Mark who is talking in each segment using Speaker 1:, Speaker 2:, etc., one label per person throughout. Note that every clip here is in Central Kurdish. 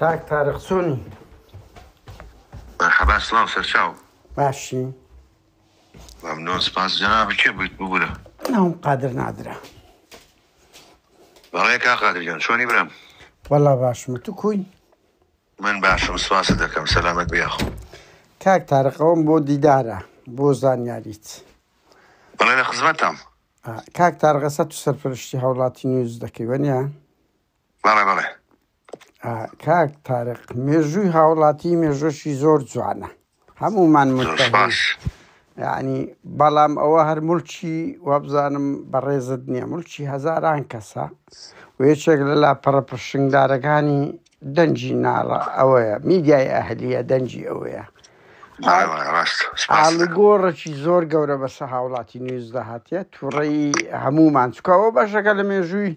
Speaker 1: کاک تارق چۆنی؟
Speaker 2: مەرحەبا سڵاو سەرچاو.
Speaker 1: باشی؟
Speaker 2: مەمنون سپاس جەنابت کێ بوویت ببورە؟
Speaker 1: ناوم قادر نادرە.
Speaker 2: بەڵێ کاک قادر گیان چۆنی برام؟
Speaker 1: وەڵا باشم تو کوی؟
Speaker 2: من باشم سپاست دەکەم سەلامەت بی یاخۆ.
Speaker 1: کاک تارق ئەوەم بۆ دیدارە بۆ زانیاریت.
Speaker 2: بەڵێ لە خزمەتتام.
Speaker 1: کاک تارق ئێستا تو سەرپەرشتی هاوڵاتی نیوز دەکەی وەنیە؟
Speaker 2: بەڵێ بەڵێ.
Speaker 1: کاک تارق مێژووی هاوڵاتی مێژووشی زۆر جوانە هەمومان متەهین یعنی بەڵام ئەوە هەر ملکی وابزانم بەڕێزت نییە ملکی هەزاران کەسە و یەکێک لە لاپەڕە پرشنگدارەکانی دەنگی ناڕە ئەوەیە میدیای ئەهلیە دەنگی ئەوەیە ئاڵوگۆڕێکی زۆر گەورە بەسە هاوڵاتی نیوزدا هاتیە تووڕەی هەمومان چکەوە بەشەکە لە مێژووی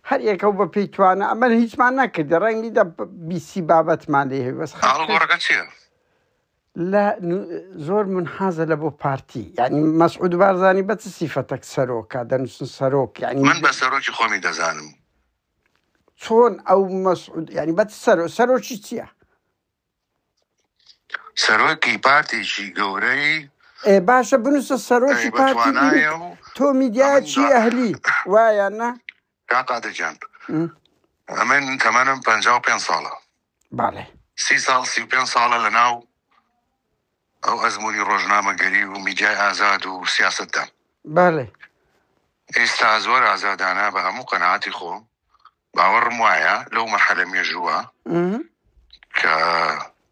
Speaker 1: هەر یەکە و بە پێی توانا ئەمن هیچمان نەکردە ڕەنگی دە بیسی بابەتمان لێ هەبێ بەس خەڵک
Speaker 2: ئاڵوگۆڕەکە چییە؟
Speaker 1: لە زۆر منحازە لە بۆ پارتی یعنی مەسعود بارزانی بە چ سیفەتەک سەرۆکە دەنووسن سەرۆک یعنی
Speaker 2: من بە سەرۆکی خۆمی دەزانم.
Speaker 1: چۆن ئەو مەسعود یعنی بە چ سەرۆ سەرۆکی چییە؟
Speaker 2: سەرۆکی پارتێکی گەورەی
Speaker 1: ئێ باشە بنووسە سەرۆکی
Speaker 2: ئەی
Speaker 1: پارتی
Speaker 2: بەتوانایە و
Speaker 1: تۆ میدیایە
Speaker 2: ئەمن
Speaker 1: چی ئەهلی وایە نا؟
Speaker 2: کاک قادر گیان ئەمن تەمەنم 55 ساڵە
Speaker 1: بەڵێ
Speaker 2: 30 ساڵ 35 ساڵە لە ناو ئەو ئەزمموی ڕۆژنامەگەری و میدیای ئازاد و سیاستدا
Speaker 1: بەڵێ
Speaker 2: ئێستا زۆر ئازادانە بە هەموو قەناعەتی خۆم باوەڕم وایە لەو مەرحەلە مێژووە کە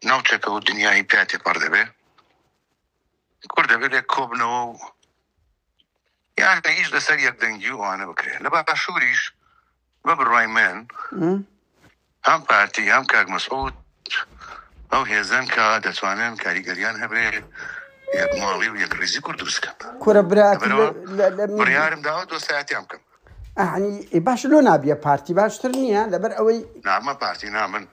Speaker 2: ناوچەکە و دنیای پیا تێپەڕ دەبێ کورد دەبێ لێک کۆبنەوە و یان ئیش لەسەر یەکدەنگی و ئەوانە بکرێت لە باشووریش بە بڕوای من هەم پارتی هەم کاک مەسعود ئەو هێزەن کە دەتوانن کاریگەریان هەبێ یەک ماڵی و یەک ڕیزی کورد دروست کەن.
Speaker 1: کورە براتی
Speaker 2: لەبەرئەوە
Speaker 1: لە
Speaker 2: بڕیارم داوە دۆستایەتیان بکەم.
Speaker 1: ئەعنی باشە لۆ نابیە پارتی باشتر نییە لەبەر ئەوەی
Speaker 2: نامە پارتی نا من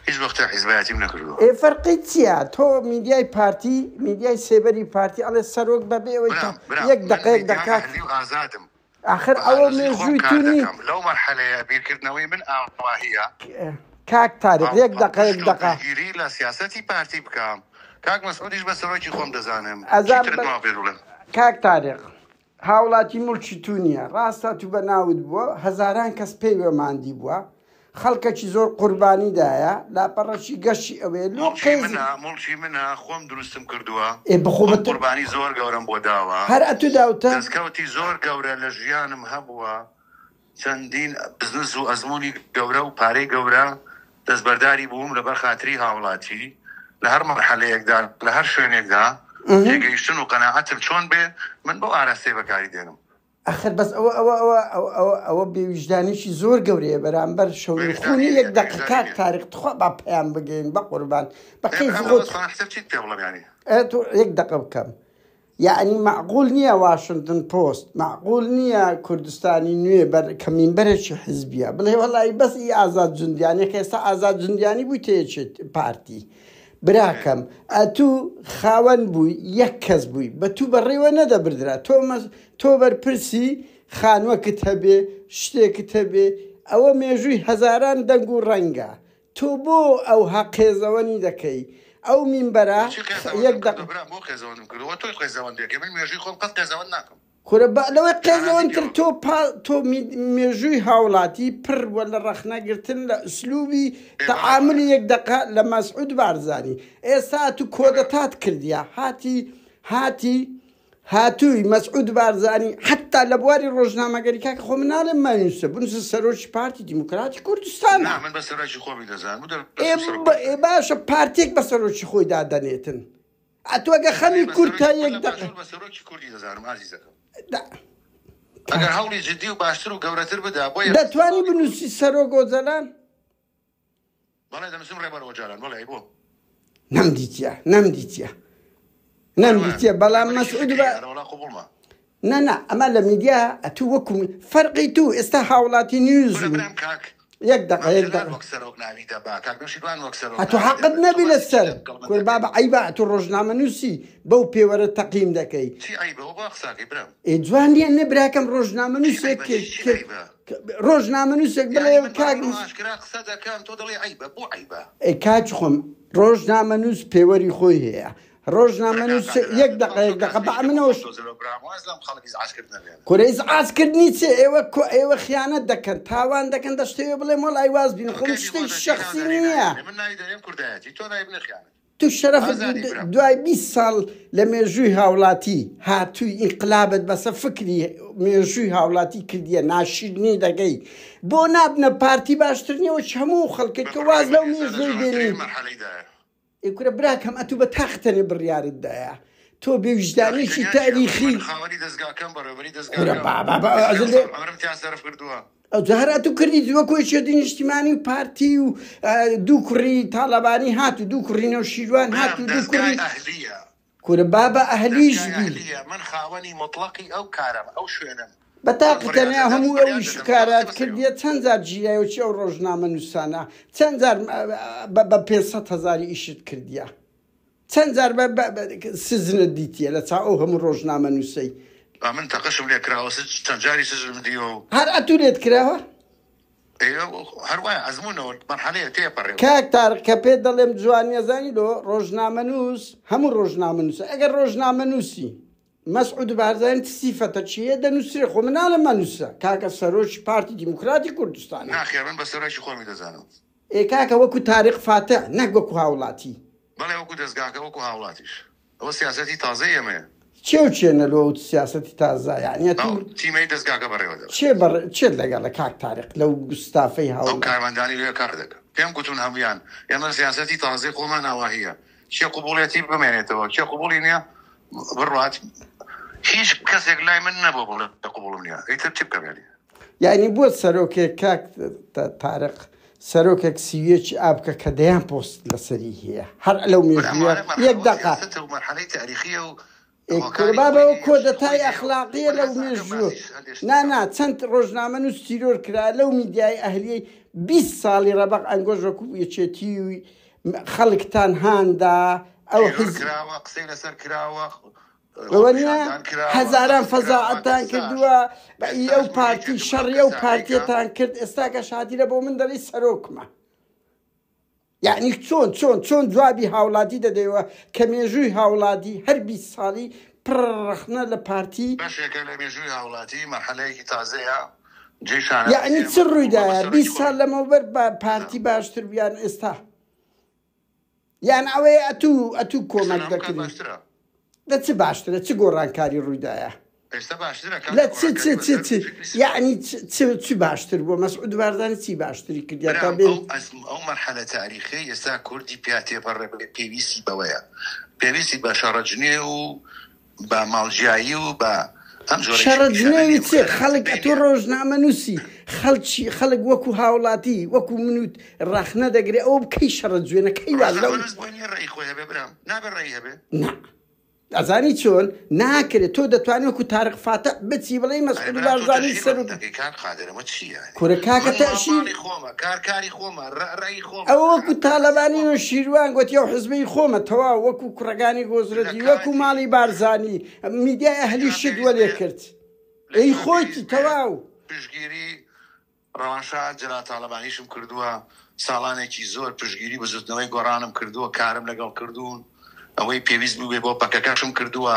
Speaker 2: هیچ وەختێ حیزبایەتیم نەکردووە.
Speaker 1: ئێ فەرقی چییە تۆ میدیای پارتی میدیای سێبەری پارتی ئەڵێ سەرۆک بەبێ ئەوەی
Speaker 2: برام برام
Speaker 1: یەک
Speaker 2: من
Speaker 1: دەقەیەک
Speaker 2: میدیای
Speaker 1: دەکات
Speaker 2: ئەهلی و ئازادم
Speaker 1: ئاخر
Speaker 2: بە
Speaker 1: ئەوە
Speaker 2: ئارەزووی خۆم
Speaker 1: مێژووی
Speaker 2: کار
Speaker 1: تو نی
Speaker 2: دەکەم لەو مەرحەلەیە بیرکردنەوەی من ئاواهیە
Speaker 1: کاک تاریق یەک دەقە یەک
Speaker 2: پاڵپشت و
Speaker 1: دەقە
Speaker 2: پشتگیری لە سیاسەتی پارتی بکەم کاک مەسعودیش بە سەرۆکی خۆم دەزانم
Speaker 1: ئەزان
Speaker 2: چیترت
Speaker 1: بە
Speaker 2: ماوە پێت بڵێم.
Speaker 1: کاک تاریق هاوڵاتی موڵکی تو نییە ڕاستە تو بە ناوت بووە هەزاران کەس پێی وە ماندی بووە خەڵکەکی زۆر قوربانی دایە لاپەڕەکی گەشی ئەوەیە لۆ
Speaker 2: موڵکی
Speaker 1: قێزی
Speaker 2: منە موڵکی منە خۆم دروستم کردووە
Speaker 1: ئێ بخۆ
Speaker 2: خۆم
Speaker 1: بە تو
Speaker 2: قوربانی زۆر گەورەم بۆ داوە
Speaker 1: هەر ئەتو داوتە
Speaker 2: دەستکەوتی زۆر گەورە لە ژیانم هەبووە چەندین بزنس و ئەزموونی گەورە و پارەی گەورە دەستبەرداری بووم لەبەر خاتری هاوڵاتی لە هەر مەرحەلەیەکدا لە هەر شوێنێکدا تێگەیشتن و قەناعەتم چۆن بێ من بەو ئاراستەیە بەکاری دێنم.
Speaker 1: ئەخر بەس ئەوە ئەوە ئەوە ئەوە ئەوە ئەوە بێویژدانێکی زۆر گەورەیە بەرامبەر شەونخونی
Speaker 2: بێویژدانی
Speaker 1: یەک
Speaker 2: نییە،
Speaker 1: دەقە
Speaker 2: بێویژدانی
Speaker 1: کاک
Speaker 2: نییە.
Speaker 1: تاریق تخوا با پەیام بگەین بەقوربان بە
Speaker 2: ئێ
Speaker 1: کەیفی
Speaker 2: برام
Speaker 1: خۆت
Speaker 2: بەس حسێب چیت پێ بڵێم یانی؟
Speaker 1: ئێ تۆ یەک دەقە بکەم یەعنی مەعقول نییە واشنتن پۆست مەعقول نییە کوردستانی نوێ بەر کە مینبەرێکی حیزبیە بڵێ وەڵی بەس ئی ئازاد جوندیانی کە ئێستا ئازاد جوندیانی بوویتە یەکێت پارتی براکەم ئەتوو خاوەن بووی یەک کەس بووی بە تو بەڕێوە نەدەبردرا تۆ مەس تۆ بەرپرسی خانوەکت هەبێ شتێکت هەبێ ئەوە مێژووی هەزاران دەنگ و ڕەنگە تۆ بۆ ئەوها قێزەوەنی دەکەی ئەو مینبەرە
Speaker 2: بۆچی
Speaker 1: یەک
Speaker 2: قێزەوەنم
Speaker 1: دەق
Speaker 2: کردوە برام بۆ قێزەوەنم کردوە وە تۆی قێزەوەن دەکەی من مێژووی خۆم قەت قێزەوەن ناکەم
Speaker 1: کورە با لەوەی
Speaker 2: شانازی
Speaker 1: قێزەوەنتر
Speaker 2: پێوە
Speaker 1: تۆ پا تۆ مێژووی هاوڵاتی پڕ بووە لە ڕەخنەگرتن لە ئسلوبی
Speaker 2: ئێ بەڵێ
Speaker 1: تەعاملی
Speaker 2: بەڵێ
Speaker 1: یەک دەقە لە مەسعود بارزانی ئێستا تو
Speaker 2: بەڵێ
Speaker 1: کۆدەتات کردیە هاتی هاتی هاتووی مەسعود بارزانی حتا لە بواری ڕۆژنامەگەری کاکە خۆ من ناڵێم مایوسە بنووسە سەرۆکی پارتی دیموکراتی کوردستانە.
Speaker 2: نا من بە سەرۆکی خۆمی دەزانم و
Speaker 1: ئێ
Speaker 2: دەرچووم سەرۆک بارزانی.
Speaker 1: باشە پارتێک بە سەرۆکی خۆی دادەنێتن ئەتۆ ئەگە
Speaker 2: ئەی
Speaker 1: خەمی
Speaker 2: بە
Speaker 1: کورتە
Speaker 2: سەرۆکی من
Speaker 1: یەک
Speaker 2: لە
Speaker 1: دەقە
Speaker 2: باشوور بە سەرۆکی کوردی دەزانم ئازیزەکەم.
Speaker 1: دا
Speaker 2: ئەگەر
Speaker 1: کاکە
Speaker 2: هەوڵی جدی و باشتر و گەورەتر بدا بۆ یەکخستنی
Speaker 1: دەتوانی
Speaker 2: ماڵی کورد.
Speaker 1: بنووسی سەرۆک ئۆجەلان؟
Speaker 2: بەڵێ دەنووسم ڕێبەر ئۆجالان بەڵێ ئەی بۆ؟
Speaker 1: نەمدیتیە نەمدیتیە نەمدیتیە بەڵام
Speaker 2: ڕێبەرێکی
Speaker 1: مەسعود
Speaker 2: فکریە
Speaker 1: بە
Speaker 2: ئەرەوەڵا قبوڵمە.
Speaker 1: نا نا ئەمە لە میدیا ئەتوو وەکو فەرقی تو ئێستا هاوڵاتی نیوز
Speaker 2: کورە
Speaker 1: و
Speaker 2: برام کاک
Speaker 1: یەک دەقە
Speaker 2: مام
Speaker 1: یەک
Speaker 2: جەلال
Speaker 1: دەقە
Speaker 2: وەک سەرۆک ناوی دەبا کاک نەوشیروان وەک سەرۆک
Speaker 1: ئەتوو
Speaker 2: ناوی
Speaker 1: حەقت
Speaker 2: دەبرد تۆ
Speaker 1: نەبی
Speaker 2: باسی چی
Speaker 1: لەسەر
Speaker 2: لەگەڵ من
Speaker 1: کورە
Speaker 2: دەکەی
Speaker 1: بابە عەیبە ئەتوو ڕۆژنامەنووسی بەو پێوەرە تەقیم دەکەی
Speaker 2: چی عەیبە ئەوە با قساکەی برام
Speaker 1: ئێ جوان نییە نە براکەم
Speaker 2: چی
Speaker 1: ڕۆژنامەنووسێک
Speaker 2: عەیبە
Speaker 1: کە
Speaker 2: چی چی
Speaker 1: کە
Speaker 2: عەیبە؟
Speaker 1: ڕۆژنامەنووسێک بڵێ کاک
Speaker 2: ئاشکرا قسە دەکەم تۆ دەڵێی عەیبە بۆ عەیبە؟
Speaker 1: ئەی کاک خۆم ڕۆژنامەنووس پێوەری خۆی هەیە ڕۆژنامەنووس یەک دەقە یەک دەقە بە منەوە کورە ئیزعاج کردنی چێ ئێوە کۆ ئێوە خیانەت دەکەن تاوان دەکەن دەشتەوێ بڵێم وەڵای واز بین خۆم شتێک شەخسی نییە.
Speaker 2: من ناوی دەنێم کوردایەتی تۆ ناوی بنێ خیانەت.
Speaker 1: تو شەرەفت دوای 20 ساڵ لە مێژووی هاوڵاتی هاتووی ئینقلابت بەسە فکری مێژووی هاوڵاتی کردیە ناشیرنی دەگەی بۆ نابنە پارتی باشتر نییە وەک هەموو خەڵکێک کە واز لەو مێژووی بێنی ئێ کورە براکەم ئەتوو بە تاقتەنێ بڕیارت دایە تۆ بێ ویژدانێکی تاریخی کورە بابا بە ئەوجا هەر ئەتوو کردیت وەکو یەکێتی نیشتیمانی و پارتی و دوو کوڕی تاڵەبانی هات و دوو کوڕی نەوشیروان هات و دوو کوڕی کورە بابە ئەهلیش بی
Speaker 2: من خاوەنی مطلقی ئەو کارەم ئەو شوێنم
Speaker 1: بە تاقی تەنیا هەموو ئەو ئیش و کارات کردیە چەند جار گیرایەوە چی ئەو ڕۆژنامە نووسانە چەند جار بە 500 هەزاری ئیشت کردیە چەند جار بە سزنت دیتیە لە چاو ئەو هەموو ڕۆژنامە نووسەی.
Speaker 2: ئەمن تەقەشم لێ کراوە سج چەند جاری سجنم دیوە و.
Speaker 1: هەر ئەتوو لێت کراوە؟
Speaker 2: ئێ هەر وایە ئەزموونە و مەرحەلەیە تێپەڕێ.
Speaker 1: کاک تارق کە پێت دەڵێم جوانیە زانی لۆ ڕۆژنامەنووس هەموو ڕۆژنامەنووسە ئەگەر ڕۆژنامەنووسی مەسعود بارزانی چ سیفەتە چیە دەنووسرێ خۆ من ناڵێم مەنووسە کاکە سەرۆکی پارتی دیموکراتی کوردستانە.
Speaker 2: ناخێر من بە سەرۆکی خۆمی دەزانم.
Speaker 1: ئێ کاکە وەکو تاریق فاتح نەک وەکو هاوڵاتی.
Speaker 2: بەڵێ وەکو دەزگاکە وەکو هاوڵاتیش. ئەوە سیاسەتی تازەی ئێمەیە.
Speaker 1: کێ و کێنە لۆ ئەو سیاسەتی تازە یانی ئەتوو.
Speaker 2: ئەو تیمەی دەزگاکە بەڕێوە دەبەن.
Speaker 1: کێ بەڕ کێت لەگەڵە کاک تاریق لەو ستافەی
Speaker 2: ئەو
Speaker 1: هاوڵاتی.
Speaker 2: کارمەندانی لەوێ کار دەکەن. پێم گوتوون هەموویان ئێمە سیاسەتی تازەی خۆمان ئاواهیە. کێ قبوڵیەتی بمێنێتەوە کێ قبوڵی نیە بڕوات. هیچ کەسێک لای من نەبووە بڵێ قبوڵم نیە ئیتر چی بکەم یانی.
Speaker 1: یانی بۆ سەرۆکێک کاک تارق سەرۆکێک سیویەکی ئا بکە کە دەیان پۆست لەسەری هەیە هەر لەو مێژووە یەک دەقە کورە بابە ئەوە کۆدەتای ئەخلاقیە لەو مێژوو نا نا چەند ڕۆژنامەنووس تیرۆر کرا لەو میدیای ئەهلیەی 20 ساڵی ڕەبەق ئەنگۆش وەکو یەکێتی خەڵکتان هاندا ئەو حیز
Speaker 2: کراوە قسەی لەسەر کراوە
Speaker 1: ئەوە نییە هەزاران فەزاعەتان کردووە بە ئی ئەو پارتی شەڕی ئەو پارتیەتان کرد ئێستا کە شادیرە بۆ من دەڵێی سەرۆکمە یعنی چۆن چۆن چۆن جوابی هاوڵاتی دەدەیەوە کە مێژووی هاوڵاتی هەر 20 ساڵی پڕ ڕەخنە لە پارتی
Speaker 2: بەشێکە لە مێژووی هاوڵاتی مەرحەلەیەکی تازەیە جێی
Speaker 1: یعنی
Speaker 2: شانازیە
Speaker 1: چ
Speaker 2: من بە
Speaker 1: ڕوویدایە
Speaker 2: سەرۆکی
Speaker 1: 20
Speaker 2: خۆم
Speaker 1: ساڵ لەمەوبەر بە پارتی باشتر بیان ئێستا یان ئەوەیە ئەتوو ئەتوو
Speaker 2: ئێستا
Speaker 1: کۆمەک
Speaker 2: لە هەموو کات
Speaker 1: دەکردی
Speaker 2: باشترە.
Speaker 1: لە چ باشترە چ گۆڕانکاری ڕوویدایە
Speaker 2: ئێستا باشترە
Speaker 1: لە
Speaker 2: کاکە
Speaker 1: چ چ
Speaker 2: گۆڕانکاری
Speaker 1: چ
Speaker 2: بەسەر
Speaker 1: چ
Speaker 2: فکری سیاسی.
Speaker 1: یعنی چ چ چ باشتر بووە مەسعود بارزانی چی باشتری کردیا تا
Speaker 2: برام
Speaker 1: بێ
Speaker 2: ئەو ئەزم ئەو مەرحەلە تاریخیەی ئێستا کوردی پیا تێپەڕێ پێویستی بەوەیە پێویستی بە شەڕە جنێو و بە ماڵجیایی و بە ئەم جۆرە
Speaker 1: شەڕە
Speaker 2: ئیشانە
Speaker 1: جنێوی
Speaker 2: نیە
Speaker 1: چ خەڵک ئەتۆ ڕۆژنامەنووسی خەڵکی خەڵک وەکو هاوڵاتی وەکو من و ڕەخنە دەگرێ ئەوە بکەی شەڕە جوێنە کەی واز لەو
Speaker 2: ڕۆژنامەنووس بۆی نیە ڕەئی خۆی هەبێ برام نابێ ڕەئی هەبێ.
Speaker 1: نا ئەزانی چۆن ناکرێت تۆ دەتوانی وەکو تارق فاتح بچی بڵێی
Speaker 2: ئەرێ
Speaker 1: مەسعود
Speaker 2: برام تۆ
Speaker 1: بارزانی
Speaker 2: تەشهیر بە
Speaker 1: سەرۆک
Speaker 2: من دەکەی کاک قادر ئەمە چیە یانی
Speaker 1: کورە کاکە
Speaker 2: من ماڵ
Speaker 1: تەشهیر
Speaker 2: ماڵی خۆمە کار کاری خۆمە ڕە ڕەئی خۆمە
Speaker 1: ئەوە وەکو تاڵەبانی
Speaker 2: قسەی خۆمە
Speaker 1: نەوشیروان گوتی ئەو حزبەی خۆمە تەواو وەکو کوڕەکانی
Speaker 2: لە
Speaker 1: گۆزرەتی وەکو
Speaker 2: کاتی
Speaker 1: ماڵی بارزانی میدیای ئەهلی
Speaker 2: لە
Speaker 1: شت
Speaker 2: پێویست
Speaker 1: وەلێ
Speaker 2: بێ
Speaker 1: کرد
Speaker 2: لە
Speaker 1: ئەی
Speaker 2: کوێ
Speaker 1: خۆیتی
Speaker 2: پێویست بێ
Speaker 1: تەواو.
Speaker 2: پشتگیری ڕەوانشاد جەلال تاڵەبانیشم کردووە، ساڵانێکی زۆر پشتگیری بزوتنەوەی گۆڕانم کردووە، کارم لەگەڵ کردوون، ئەوەی پێویست بووبێ بۆ پەکەکەشم کردووە،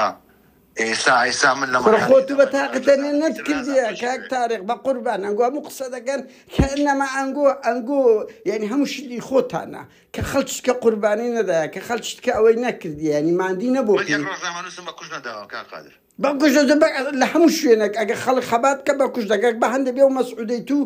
Speaker 2: ئێستا ئێستا من لە
Speaker 1: کوڕە خۆ
Speaker 2: مەرحەلەی
Speaker 1: تو بە
Speaker 2: تەمەنی
Speaker 1: تاقە
Speaker 2: باشدا
Speaker 1: تەنێ
Speaker 2: ئیتر
Speaker 1: نەت
Speaker 2: نازانم
Speaker 1: کردیە
Speaker 2: تۆ چی
Speaker 1: کاک
Speaker 2: دەوێ.
Speaker 1: تارق بە قوربان ئەنگۆ هەموو قسە دەکەن کە ئەنەما ئەنگۆ ئەنگۆ یعنی هەموو شتی خۆتانە کە خەڵکیشکە قوربانی نەدایە کە خەڵکیشکە ئەوەی نەکردیە یعنی ماندی نەبۆ
Speaker 2: من یەک
Speaker 1: پێی.
Speaker 2: ڕۆژنامەنووسم بە کوشت نەداوە کاک قادر.
Speaker 1: بە کوشت دەدەن لە هەموو شوێنێک ئەگەر خەڵک خەبات بکە بە کوشت دەگەر بە هەندە بێ و مەسعودەی تو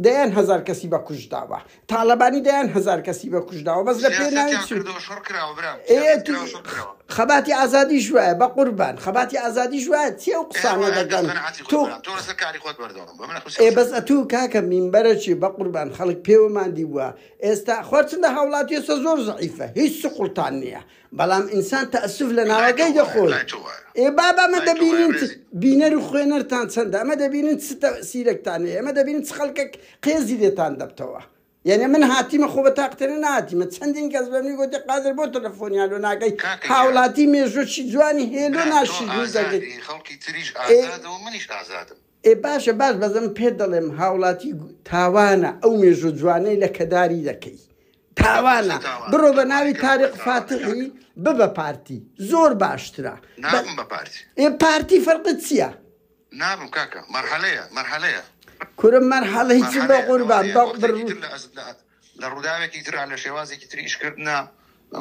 Speaker 1: دەیان هەزار کەسی بە کوشت داوە تاڵەبانی دەیان هەزار کەسی بە کوشت داوە بەس لە پێناوی
Speaker 2: سیاسەتیان
Speaker 1: چ
Speaker 2: کردەوە شەڕ کراوە برام
Speaker 1: ئێ
Speaker 2: سیاسەت
Speaker 1: تو
Speaker 2: کراوە شەڕ کراوە.
Speaker 1: خەباتی ئازادیش وایە بە قوربان خەباتی ئازادیش وایە چی ئەو
Speaker 2: ئێ
Speaker 1: قسانە
Speaker 2: وایە دەست
Speaker 1: دەکەن
Speaker 2: قەناعەتی خۆت
Speaker 1: تۆ
Speaker 2: برام تۆ لەسەر کاری خۆت بەردەوام بە من ئەخۆ
Speaker 1: ئێ
Speaker 2: سیاسەت
Speaker 1: بەس ئەتوو کاکە مینبەرەکی بە قوربان خەڵک پێوە ماندی بووە ئێستا خۆ چندە هاوڵاتی ئێستا زۆر زەعیفە هیچ سقوڵتان نییە بەڵام ئینسان تەئسوف لە
Speaker 2: لای تۆ
Speaker 1: ناوەکەی
Speaker 2: وایە
Speaker 1: دەخۆی
Speaker 2: لای تۆ وایە
Speaker 1: ئێ بابە ئەمە
Speaker 2: لای تۆ وایە
Speaker 1: دەبینین چ
Speaker 2: ڕێزی.
Speaker 1: بینەر و خوێنەرتان چەندە ئەمە دەبینین چ تەئسیرێکتان هەیە ئەمە دەبینین چ خەڵکێک قێزی لێتان دەبتەوە یعنی من هاتیمە خۆ بە تاقتەنە نهاتیمە چەندین کەس بە منی گوتی قادر بۆ تەلەفۆنیان لۆ ناکەی
Speaker 2: کاکە گیان
Speaker 1: هاوڵاتی مێژووی جوانی هەیە لۆ
Speaker 2: برام تۆ
Speaker 1: ناشیرینی دەکەی
Speaker 2: ئازادی خەڵکی تریش
Speaker 1: ئێ
Speaker 2: ئازادە و منیش ئازادم.
Speaker 1: ئێ باشە باش بەس ئەمن پێت دەڵێم هاوڵاتی تاوانە ئەو مێژوو جوانەی لە کەداری دەکەی تاوانە بڕۆ بە ناوی تاریق فاتحی ببە پارتی زۆر باشترە
Speaker 2: نابم بە پارتی.
Speaker 1: ئێ پارتی فەرقت چییە؟
Speaker 2: نابم کاکە مەرحەلەیە مەرحەلەیە.
Speaker 1: کورە مەرحەلەی چ بە قوربان بە بڕ
Speaker 2: لە ڕووداوێکی ترا لە شێوازێکی تر ئیشکردنا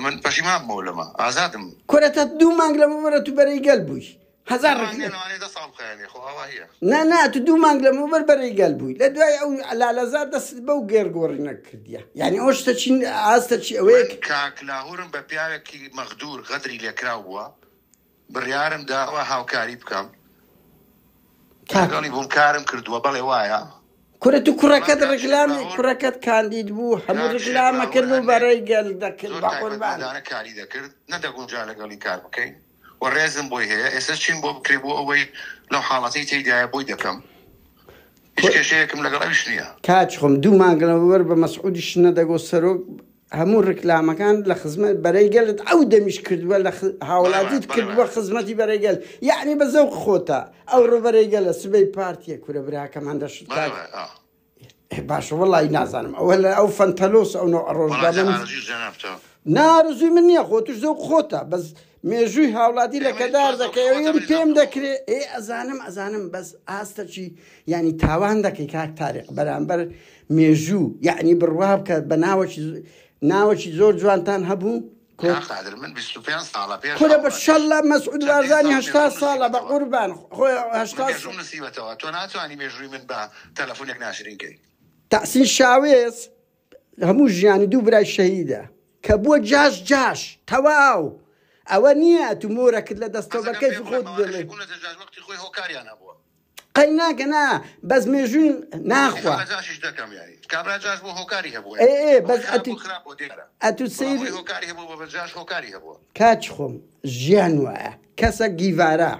Speaker 2: من پەشیمان بمەوە لەمە ئازادم.
Speaker 1: کورە تا دوو مانگ لەمەوبەرە تو بەرەی گەل بووی هەزار
Speaker 2: ڕک
Speaker 1: نا نا تو دوو مانگ لەمەوبەر بەرەی گەل بووی لە دوای ئەو لالەزار دەست بەو گێرگۆڕینە کردیە یعنی ئەو شتە چی ئاستە چی ئەوەیە
Speaker 2: کاک لاهورم بە پیاوێکی مەغدور غەدری لێکراو بووە بڕیارم داوە هاوکاری بکەم لەگەڵی بووم کارم کردووە بەڵێ وایە.
Speaker 1: کورە تو کوڕەکەت ڕیکلامی کوڕەکەت کاندید بوو هەموو ڕیکلامە کرد و بەرەی گەل دەکرد بە قوربان.
Speaker 2: کاری دەکرد نەدەگونجا لەگەڵی کار بکەین و ڕێزم بۆی هەیە ئێستا چیم بۆ بکرێ بۆ ئەوەی لەو حاڵەتەی تێیدایە بۆی دەکەم هیچ کێشەیەکم لەگەڵ ئەویش نییە.
Speaker 1: کاک خۆم دوو مانگ لەمەوبەر بە مەسعودیش نەدەگۆ سەرۆک هەموو ڕیکلامەکان لە خزمەت بەرەی گەلت ئەو دەمیش کردووە لە هاوڵاتیت کردووە خزمەتی بەرەی گەل یعنی بە زەوق خۆتە ئەوڕۆ بەرەی گەلە سبەی پارتیە کورە براکەم هەندە شت کاک باشە وەڵی نازانم ئەوە لە ئەو فەنتەلۆس ئەو نوع ڕۆژگا نارزوی من نییە خۆ توش زەوق خۆتە بەس مێژووی هاوڵاتی لە کەدار دەکەویم پێم دەکرێ ئێ ئەزانم ئەزانم بەس ئاستەکی یعنی تاوان دەکەی کاک تاریق بەرامبەر مێژوو یعنی بڕوا بکە بە ناوەکی ناوەکی زۆر جوانتان هەبوو
Speaker 2: قادر من 25 ساڵە پێش
Speaker 1: کورە بە شەلە مەسعود بارزانی 80 ساڵە بە قوربان خۆی 80
Speaker 2: مێژووم نووسیوەتەوە تۆ ناتوانی مێژووی من بە تەلەفۆنێک ناشرین کەی.
Speaker 1: تەحسین شاوێس هەموو ژیانی دوو برای شەهیدە کە بووە جاش جاش تەواو ئەوە نییە تو مۆرەکت لە دەستەوە بە کەیفی خۆت بڵێ قەی ناکە نا بەس مێژووی ناخوا ئێ ئێ بەس ئەتو سەیری کاک خۆم ژیان وایە کەسە گیڤارا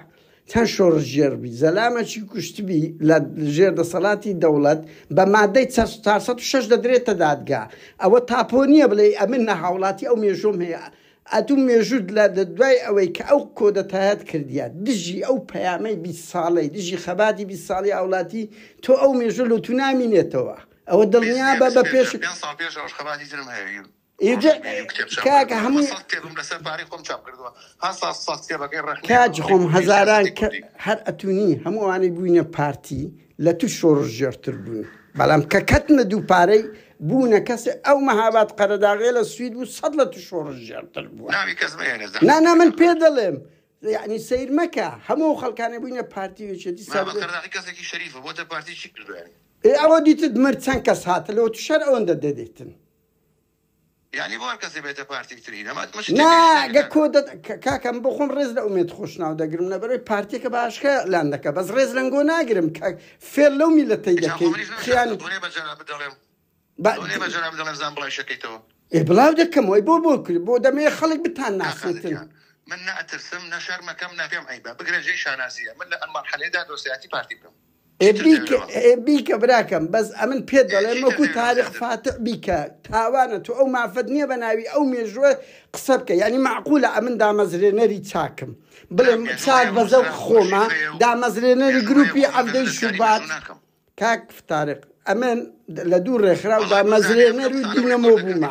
Speaker 1: چەند شۆڕشگێڕ بی زەلامەکی کوشتبی لە ژێر دەسەڵاتی دەوڵەت بە مادەی 406 دەدرێتە دادگا ئەوە تاپۆ نییە بڵێ ئەمن نە هاوڵاتی ئەو مێژۆم هەیە ئەتوو مێژووت لە دوای ئەوەی کە ئەو کۆدەتایەت کردیە دژی ئەو پەیامەی 20 ساڵەی دژی خەباتی 20 ساڵی هاوڵاتی تۆ ئەو مێژوو لۆ تو نامینێتەوە ئەوە دڵنیا بە بە پێش
Speaker 2: ساڵ پێش ئەوش خەباتی ترم هەیە
Speaker 1: کاکە هەمووی کاک خۆم هەزاران هەر ئەتونی هەموو ئەوانەی بووینە پارتی لە تو شۆڕشگێڕتر بوون بەڵام کە کەتنە دوو پارەی بوونە کەسێ ئەو مەهاباد قەرەداغێ لە سوید بوو سەد لە تو شۆڕشگێڕتر بووە نا نا من پێ دەڵێم یعنی سەیر مەکە هەموو ئەو خەڵکانە بووینە پارتی و یەکێتی سەر ئێ ئەوە دیتت مرد چەند کەس هاتە لەوە تو شەر ئەوەندە دەدەیتن
Speaker 2: یانی بۆ هەر کەسێ بێتە پارتی تری نەما
Speaker 1: نا گە کۆ دە کاکە من بۆ خۆم ڕێز لە ئومێد خۆشناو دەگرم لەبەرەوەی پارتیەکە باشکە لان دەکە بەس ڕێز لەنگۆ ناگرم کە فێر لەو میلەتەی دەکەی خیان ئێ بڵاو دەکەمەوە بۆ بۆ کرد بۆ دەمەوێ خەڵک بتان ناسێتن
Speaker 2: من نە ئەترسم نە شەرمەکەم نە پێم عەیبە بگرە جێی شانازیە من لە ئەم مەرحەلەیەدا دۆستایەتی پارتی بکەم
Speaker 1: ئێ بیکە ئێ بیکە براکەم بەس ئەمن پێت دەڵێم وەکو تاریق فاتح بیکە تاوانە تۆ ئەو مافەت نییە بە ناوی ئەو مێژووە قسە بکە یعنی معقولە ئەمن دامەزرێنەری چاکم بڵێم چاک بە زەوق خۆمە دامەزرێنەری گروپی عەبدەی شوبات کاک تاریق ئەمن لە دوو ڕێکخراو دامەزرێنەر و دینەمۆ بوومە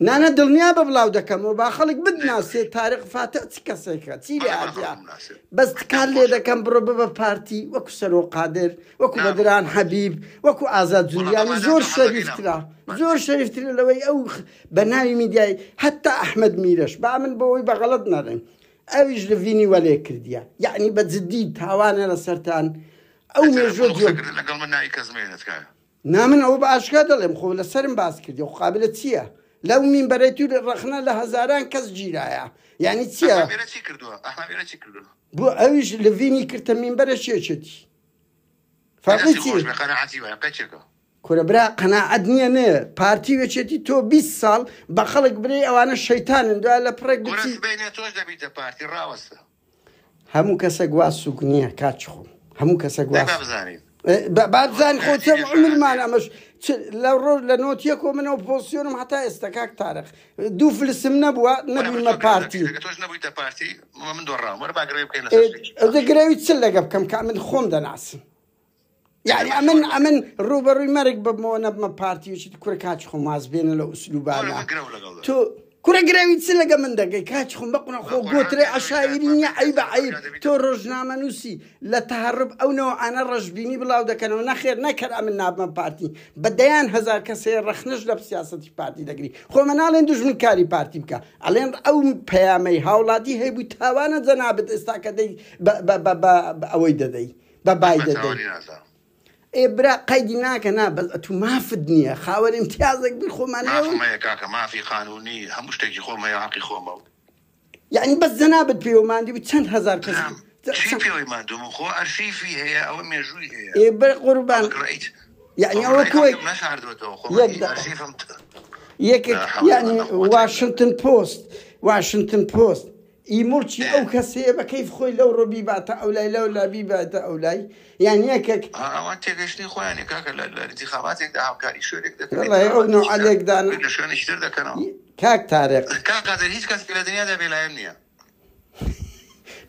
Speaker 1: نانا دڵنیابە بڵاو دەکەمەوە با خەڵک بتناسێ تارق فاتح چ کەسێکە چی لێ هاتیە بەس تکات لێ دەکەم بڕۆ ببە پارتی وەکو سەرۆ قادر وەکو بەدران حەبیب وەکو ئازاد جولیانی زۆر شەریفترە زۆر شەریفترە لەوەی ئەو بە ناوی میدیای هەتا ئەحمەد میرەش با من بۆ ئەوەی بە غەڵەت نەڵێم ئەویش لڤینی وەلێ کردیە یعنی بە جدی تاوانە لەسەرتان ئەو مێژوە
Speaker 2: لەگەڵ من ناوی کەس مێنە تکایە.
Speaker 1: نا من ئەوە بە ئاشکرا دەڵێم خۆ لەسەرم باس کردی خۆ قابلە چییە لەو مینبەرەی تو ڕەخنە لە هەزاران کەس گیرایە یعنی چییە
Speaker 2: ئەحمەد میرە چی کردووە ئەحمەد میرە چی کردووە
Speaker 1: بۆ ئەویش لڤینی کردە مینبەرە یەکێتی فەرقی
Speaker 2: دەستی
Speaker 1: چی
Speaker 2: خۆش بێ قەناعەتی وایە قەیچێکە
Speaker 1: کورە برا قەناعەت نییە نێ پارتی و یەکێتی تۆ 20 ساڵ بە خەڵک برێ ئەوانە شەیتانن دوای لە پڕێک
Speaker 2: کورە
Speaker 1: بچی
Speaker 2: سبەینێ تۆش دەبیتە پارتی ڕاوەستە
Speaker 1: هەموو کەسێک وا سوک نییە کاکی خۆم هەموو کەسێک
Speaker 2: دەی
Speaker 1: وا
Speaker 2: با بزانین.
Speaker 1: با بزانین خۆ چەند عومرمان ئەمەش لە ڕۆژ لە نۆتیەکۆ من ئۆپۆزسیۆنم هەتا ئێستا کاک تارق دوو فلسم نەبووە نەبوومە پارتی
Speaker 2: تۆش نەبوویتە پارتی من دۆڕاوم وەرە با گرەوی بکەین
Speaker 1: لەسەر گرەوی چ لەگە بکەم کە من خۆم دەناسم یعنی ئەمن ئەمن ڕووبەڕووی مەرگ ببمەوە نەبمە پارتی وچیت کورە کاچ خۆم واز بێنە لە ئوسلوبانە تۆ کورە گرەوی چ لەگە من دەگەی کاچ خۆم بەقونە خۆ گۆترێ عەشایری نیە عەیبە عەیب تۆ ڕۆژنامەنووسی لە تەهەڕوب ئەو نەوعانە ڕەشبینی بڵاو دەکەنەوە نەخێر نەکەر ئەمن نابمە پارتی بە دەیان هەزار کەس هەیە ڕەخنەش لە سیاسەتی پارتی دەگری خۆ مە ناڵێن دوژمنکاری پارتی بکە ئەڵێن ئەو پەیامەی هاوڵاتی هەیبوو تاوانە جەنابت ئێستا کە دەی بە ئەوەی دەدەی بە بای دەدەی. ئێ برا قەیدی ناکە نا بەس ئەتوو مافت نیە خاوەن ئیمتیازێک بی خۆمان
Speaker 2: مافم هەیە کاکە مافی قانونی هەموو شتێکی خۆم هەیە حەقی خۆمە و.
Speaker 1: یەعنی بەس جەنابت پێوە ماندی بووی چەند هەزار کەس
Speaker 2: برام چی پێوەی ماندووم خۆ ئەرشیفی هەیە ئەوە مێژووی هەیە
Speaker 1: ئێ بر قوربان یەعنی ئەوە کۆی
Speaker 2: نەشاردووەتەوە خۆ ئەرشیفم
Speaker 1: یەکێک یەعنی واشنتن پۆست واشنتن پۆست ئی موڵکی ئەو کەسەیە بە کەیف خۆی لەوڕۆ بیباتە ئەولای لەولا بیباتە ئەولای یان یەکێک.
Speaker 2: ها ئەوان تێگەشتنی خۆیانە کاکە لە لە ئینتیخاباتێکدا هاوکاری شوێنێک دەکەن
Speaker 1: وەڵای ئەو نەوعە لێکدانە
Speaker 2: لە شوێنێکی تر دەکەنەوە.
Speaker 1: کاک تارق.
Speaker 2: کاک قادر هیچ کەس لە دنیادا بێلایەن نییە.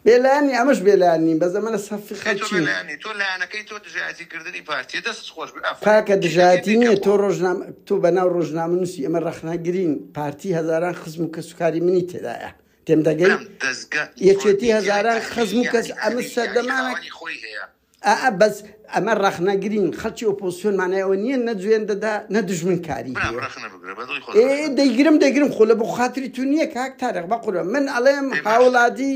Speaker 1: بێلایەن نیە ئەمەش بێلایەن نیم بەس ئەمە لە سەفی
Speaker 2: تۆ
Speaker 1: خەڵکین.
Speaker 2: بێلایەن نی تۆ لایەنەکەی تۆ دژایەتی کردنی پارتیە دەستت خۆش بێ ئافەرین
Speaker 1: کاکە
Speaker 2: چیتە
Speaker 1: دژایەتی
Speaker 2: بیکە
Speaker 1: نییە
Speaker 2: بۆ.
Speaker 1: تۆ ڕۆژنامە تۆ بەناو ڕۆژنامەنووسی ئێمە ڕەخنەگرین پارتی هەزاران خزم و کەسوکاری منی تێدایە تێم دەگەی؟
Speaker 2: برام دەزگا
Speaker 1: یەکێتی
Speaker 2: میدیای
Speaker 1: هەزاران
Speaker 2: ئەهلی
Speaker 1: خزم و کەس
Speaker 2: یەعنی
Speaker 1: ئەمە
Speaker 2: ئەهلی یەعنی
Speaker 1: سەردەمانە
Speaker 2: خاوەنی خۆی هەیە.
Speaker 1: ئا بەس ئەمە ڕەخنەگرین خەڵکی ئۆپۆزسیۆن مانای ئەوە نییە نە جوێن دەدا نە دوژمنکاری
Speaker 2: برام
Speaker 1: هەیە.
Speaker 2: ڕەخنە بگرە بە دڵی خۆت
Speaker 1: ئێ
Speaker 2: ڕەخنە بگرە.
Speaker 1: دەیگرم دەیگرم خۆ لە بۆ خاتری تو نییە کاک تارق بەقوربان من ئەڵێم
Speaker 2: ئێ باشە.
Speaker 1: هاوڵاتی